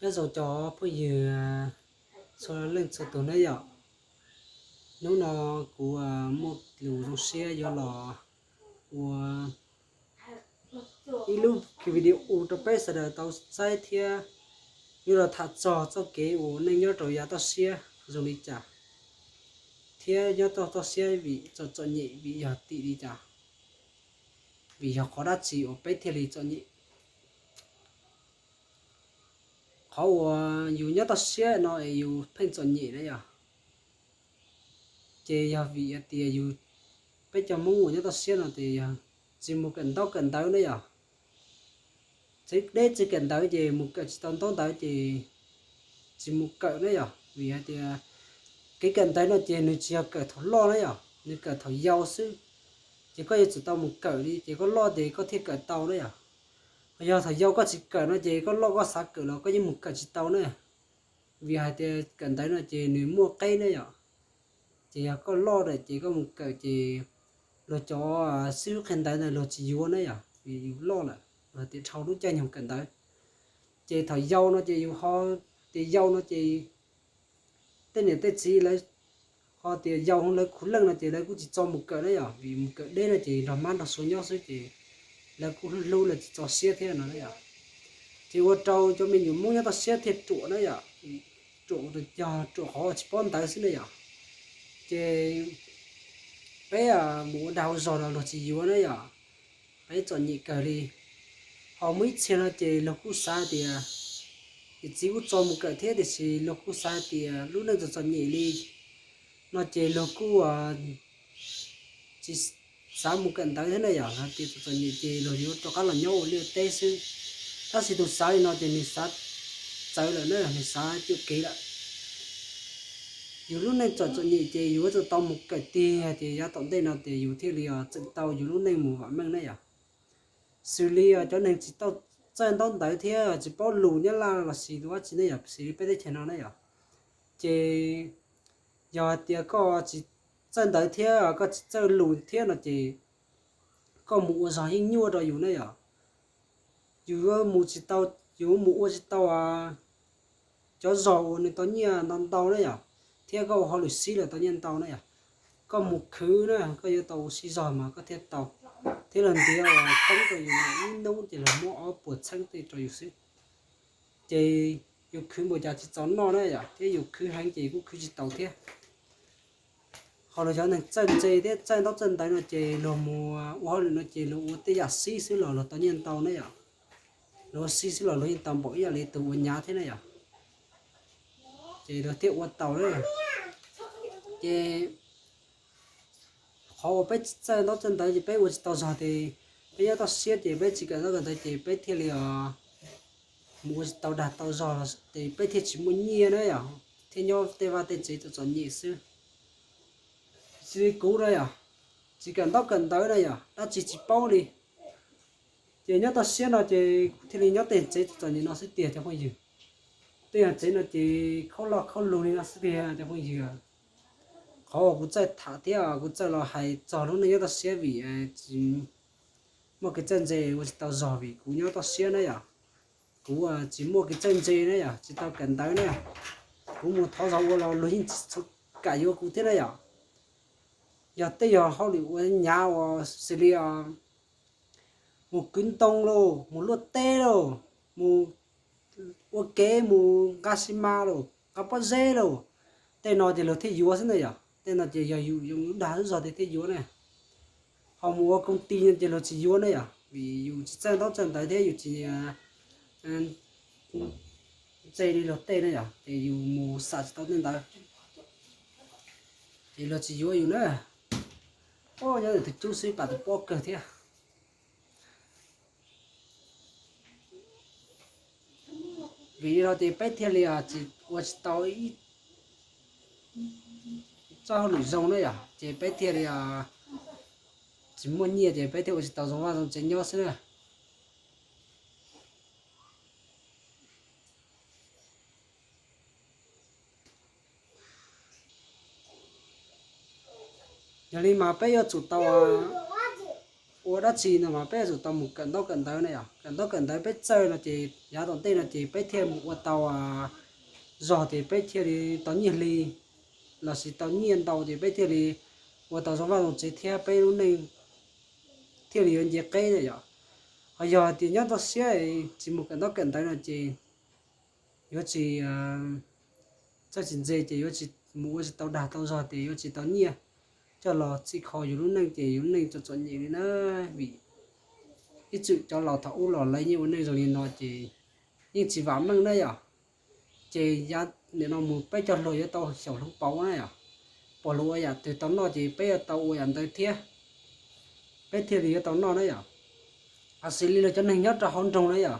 Nyob zoo cov phooj ywg txhua leej txhua tus nawb yom. Hnub no kuv muaj lus zoo siab yuav los ua ib lub video rau peb sawv daws tau saib thiab yuav los tham txog txoj kev uas neej nyob rau yav toj siab zoo li cas, thiab nyob toj toj siab vim txom txom nyem vim yog tim li cas, vim yog qhov dab tsi uas peb thiaj li txom nyem. Qhov uas yus nyob toj siab no es yus pheej txom nyem na yom, ces yog vim hais tias yus, peb cov Hmoob uas nyob toj siab no ces yog tsis mus kawm ntaub kawm ntawv na yom. Txawm deb tsis kawm ntawv ces mus kawm tsis tau ntaub ntawv ces tsis mus kawm na yom, vim hais tias kev kawm ntawv no ces nws tsis yog kawm thaum loj na yom, nws kawm thaum yau xwb. Ces koj yuav tsum tau mus kawm li ces koj loj ces koj thiaj kawm tau na yom. Yog thaum yau koj tsis kawm no ces koj loj koj xav kawm los koj yeej mus kawm tsis tau na. Vim hais tias kawm ntawv no ces nws muaj qeb na yom. Ces yog koj loj lawm ces koj mus kawm ces luag cov xib hwb qhia ntawv ntawd luag tsis yuav na yom, vim yus loj lawm, luag tias dhau lub caij nyoog kawm ntawv. Ces thaum yau no ces yus ho, tias yau no ces tej niam tej txiv lawv ho tias yau lawv khuv leej no ces lawv kuj tsis txo mus kawm na yom, vim mus kawm deb no ces nrog mab nrog suav nyob xwb ces lawv kuj hlub hlub lawv tsis txo siab thiab no na yom. Ces ua rau cov me nyuam Hmoob nyob toj siab thiaj ruam na yom, ruam tus cog ruam qhov tsis paub ntawv xwb na yom. Ces peb mus ua dag ua zog los luag tsis yuav na yom, peb txom nyem kawg li. Ho muaj ib txhia no ces luag kuj xav tias, niam txiv kuj tso mus kawm thiab tiam sis luag kuj xav tias lub neej txom txom nyem li no ces luag kuj tsis xav mus kawm ntawv thiab na yom, hais tias txom txom nyem ces luag yuav rov qab los nyob ua liaj ua teb xwb. Tab sis tus xav li no ces nws xav txawv lawm na, nws xav cuam kev lawm. Yus lub neej txom txom nyem ces yus yuav tsum tau mus kawm tiag tias yav tom ntej no ces yus thiaj li txeem tau yus lub neej mus vam meej na yom. Xws li cov neeg tsis tau txawj ntaub ntawv thiab tsis paub lus Nyab Laj los sis dab tsi ne yom, xws li peb teb chaws no na yom, ces yog hais tias koj tsis txawj ntawv thiab koj tsis txawj lus thiab no ces koj mus ua zog yeej nyuaj rau yus na yom. Yus mus tsis tau, yus mus ua tsis tau cov zog uas nws tau nyiaj ntau ntau na yom, thiab koj ua hauj lwm xib los tau nyiaj ntau na yom. Koj mus khwv na, koj yuav tau ua sib zog mas koj thiaj tau, thiab los ntiav uas poob rau yus ib hnub ces los muab ob puas txheeb tej rau yus xwb. Ces yus khwv npaum cas tsis txaus noj na yom, thiab yus khwv heev ces kuj khwv tsis taus thiab. Ho los cov neeg txawj ntse thiab txawj ntaub txawj ntawv no ces luag mus ua hauj lwm no ces luag ua tej yam xib xwb los luag tau nyiaj ntau na yom. Luag ua xib xwb los luag yeej tau npaum ib yam li tus ua nyav thiab na yom. Ces luag thiaj ua tau na. Ces qhov uas peb tsis txawj ntaub txawj ntawv ces peb ua tsis tau zog ces peb nyob toj siab ces peb tsis kawm ntaub kawm ntawv ces peb thiaj li mus ua tsis tau dag tau zog ces peb thiaj tsis muaj nyiaj na yom, thiaj nyob tej vaj tej tsev txom txom nyem xwb. Xws li kuv na yom, tsis kawm ntaub kawm ntawv na yom, dab tsi tsis paub li. Ces nyob toj siab no ces kuv thiaj li nyob tej tsev txom txom nyem no xwb tiag cov phooj ywg. Tej tsev no ces khaub loj khaub lug li no xwb tiag cov phooj ywg. Qhov uas kuv txawj tham thiab kuv txawj los hais txog lub neej nyob toj siab vim tsis muaj kev txawj ntse ua tsis tau zog vim kuv nyob toj siab na yom. Kuv tsis muaj kev txawj ntse na yom, tsis tau kawm ntawv na yom. Kuv mus thov zog ua los luag yeej tsis txhua kam yuav kuv thiab na yom. Yog tej yog hauj lwm ua nyav uas xws li mus kwv ntoo lauj, mus luaj teb lauj, mus ua kev, mus nqa xi mas lauj, nqa pob zeb lauj, tej no ces luag thiaj yuav xwb na yom. Tej no ces yog yus dag lub zog tiag thiaj yuav na. Ho mus ua koob tis no ces luag tsis yuav na yom, vim yus tsis txawj ntaub txawj ntawv thiab yus tsis ntse li luag tej na yom, ces yus mus xam tsis tau tej ntawd, ces luag tsis yuav yus na. Nyob tus cub xwb pam tus pob kawg thiab. Vim li no ces peb thiaj li tsis ua tsis tau ib txoj hauj lwm zoo na yom, ces peb thiaj li tsis muaj nyiaj ces peb thiaj ua tsis tau zoo vaj zoo tsev nyob xwb na. Yog li mas peb yuav tsum tau Ua dab tsi no mas peb yuav tsum tau mus kawm ntaub kawm ntawv na yom. Kawm ntaub kawm ntawv peb txawj no ces yav tom ntej no ces peb thiaj mus ua tau zog ces peb thiaj li tau nyiaj hli, lossis tau nyiaj ntau ces peb thiaj li ua tau zoo vaj zoo tsev thiab peb lub neej thiaj li yuav nce qeb na yom. Ho yog hais tias nyob toj siab tsis mus kawm ntaub kawm ntawv no ces yuav tsis txawj tsis ntse ces yuav tsis mus ua tsis tau dag tau zog ces yuav tsis tau nyiaj coj los txhim kho yus lub neej ces yus lub neej txom txom nyem li na. Vim ib txwm cov laus thaum ub los lawv yeej ua neej zoo li no ces yeej tsis vam meej na yom. Ces yav nim no mus peb cov hluas yuav tau xyaum hloov pauv na yom. Pom luag ua yam twg tau noj ces peb yuav tau ua yam ntawd thiab, peb thiaj li yuav tau noj na yom. Ho xws li luag cov neeg nyob rau hauv nroog na yom,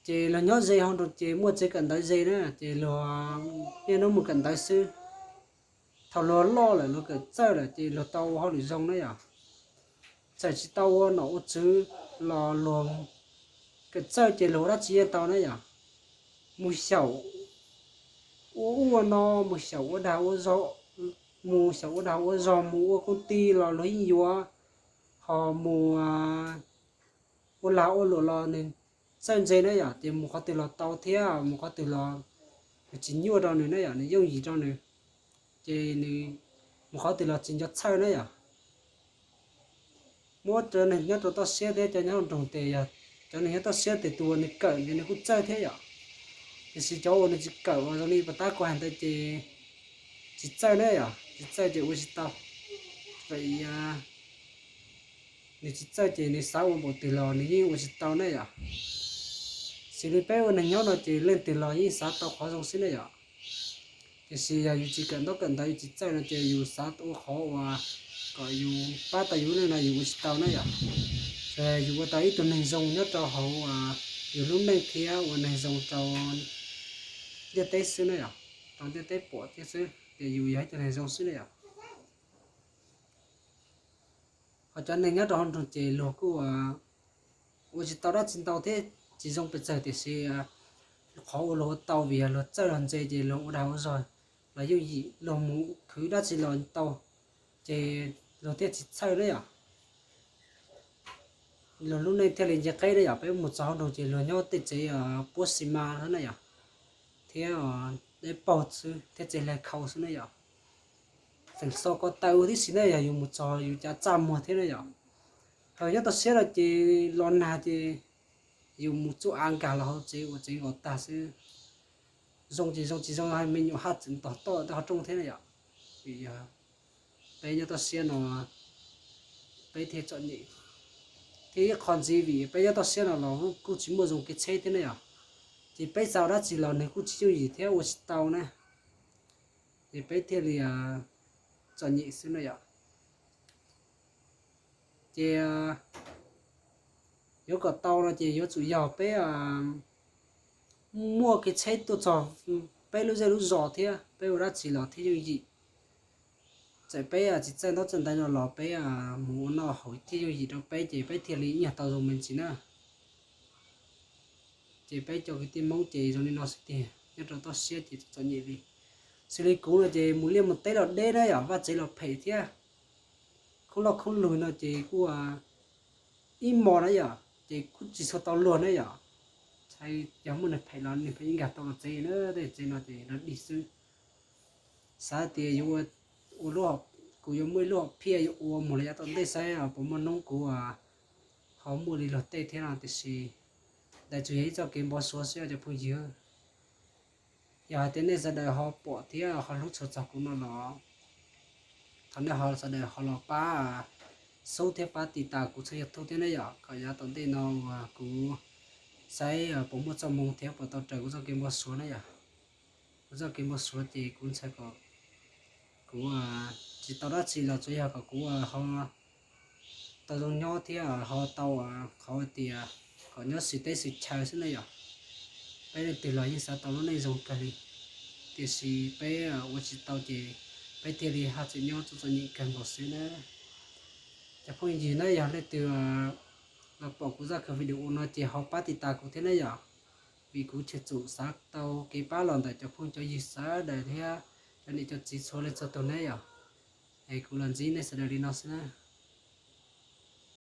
ces luag nyob ze hauv nroog ces muaj tsev kawm ntawv ze na ces luag niaj hnub mus kawm ntawv xwb. Thaum luag loj lawm luag kawm txawj lawm ces luag tau hauj lwm zoo na yom. Txawm tsis tau ua nom ua tswv los luag kawm txawj ces luag ua dab tsi yeej tau na yom. Mus xyaum ua ub ua no, mus xyaum ua dag ua zog, mus xyaum ua dag ua zog, mus ua koom tij los luag yeej yuav, ho mus ua lag ua luam los nws txawj ntse na yom, ces mus qhov twg los tau thiab mus qhov twg los nws tsis nyuaj rau nws na yom, nws yooj yim rau nws, ces nws mus qhov twg los tsis nco txhawj na yom. Muab cov neeg nyob rau toj siab thiab cov nyob nroog tes yog cov neeg nyob toj siab tes tus uas nws kawm ces nws kuj txawj thiab yom. Tiam sis cov uas nws tsis kawm uas zoo li pas tab kuv hais ntawd ces tsis txawj na yom, tsis txawj ces ua tsis tau. Vim nws tsis txawj ces nws xav ua npaum twg los nws yeej ua tsis tau na yom. Xws li peb ua neeg nyob no ces leej twg los yeej xav tau qhov zoo xwb na yom. Tiam sis yog yus tsis kawm ntaub kawm ntawv yus tsis txawj no ces yus xav ua qhov uas kom yus pab tau yus lub neej no yus ua tsis tau na yom. Ces yus ua tau ib tug neeg zoo nyob rau hauv yus lub neej thiab ua neeg zoo rau ntiaj teb xwb na yom, rau ntiaj teb pom thiab xwb ces yus yog ib tug neeg zoo xwb na yom. Ho cov neeg nyob rau hauv nroog ces luag kuj ua tsis tau dab tsi ntau thiab tsis zoo pes tsawg tiam sis qhov uas luag ua tau vim yog luag txawj luag ntse ces luag ua dag ua zog los yooj yim, luag mus khwv dab tsi los tau, ces luag thiaj tsis txhawj na yom. Luag lub neej thiaj li nce qeb na yom. Peb mus txog hauv nroog ces luag nyob tej tsev puab xi mas xwb na yom, thiab deb paug xwb thiab tsev hlais khau xwb na yom. Tseem xo ko taw tib si na yog yus mus txog yus cav txaj muag thiab na yom. Ho nyob toj siab no ces los nag ces yus mus txuj av nkag los hauv tsev ua tsev nkaus tag xwb. Zoo ces zoo, tsis zoo me nyuam haj tseem tom toj tej qhov rooj thiab na yom. Vim yog peb nyob toj siab no peb thiaj txom nyem. Thiab ib qho ntxiv vim peb nyob toj siab no los kuj tsis muaj zoo kev tsheb thiab na yom, ces peb xav ua dab tsi los nws kuj tsis yooj yim thiab ua tsis tau na, ces peb thiaj li txom nyem xwb na yom. Ces yuav kom tau no ces yuav tsum yog peb muaj kev tsheb tuaj txog peb lub zej lub zos thiab peb ua dab tsi los thiaj yooj yim. Txawm peb tsis txawj ntaub txawj ntawv no los peb mus ua noj haus thiaj yooj yim rau peb ces peb thiaj li ib nyuag tau zoo me ntsis na. Ces peb cov kwv tij Hmoob ces zoo li no xwb tiag, nyob rau toj siab ces txom nyem li. Xws li kuv no ces mus liaj mus teb los deb na yom, vaj tsev los phem thiab, khoob loj khoob lug no ces kuj ib hmos na yom, ces kuj tsis tshua tau luag na yom. Txhais yog muaj neeg phem los neeg phem yeej nkag tau los tsev na, tej tsev no ces los dig xwb. Xav tias yuav ua, kuv yuav muaj ib lub hom phiaj yuav ua mus los yav tom ntej saib puas muaj hnub kuv ho muaj li luag tej thiab no tiam sis ntawd tsuas yog ib txoj kev npau suav xwb cov phooj ywg. Yog hais tias nej sawv daws ho pom thiab ho hlub tshua txog kuv no los thov nej ho sawv daws ho los pab xub thiab pab tiv tas kuv txoj YouTube thiab na yom, kom yav tom ntej no uas kuv saib puas muaj txoj hmoo thiab puas tau raws kuv txoj kev npau suav na yom. Kuv txoj kev npau suav ces kuv ntshai kom kuv tsis tau dab tsi los tsuas yog kom kuv ho tau zoo nyob thiab ho tau qhov tias kom nyob xws teb xws chaw xwb na yom. Peb leej twg los yeej xav tau lub neej zoo kawg li, tiam sis peb ua tsis tau ces peb thiaj li haj tseem nyob txom txom nyem kawg nkaus xwb na. Cov phooj ywg na, yog leej twg los pom kuv zaj kawg video no ces ho pab tiv tas kuv thiab na yom, vim kuv cheem tsum xav tau kev pab los ntawm cov phooj cov ywg sawv daws thiab cov niam cov txiv txhua leej txhua tus na yom. Es kuv los ntsib nej sawv daws li no xwb na.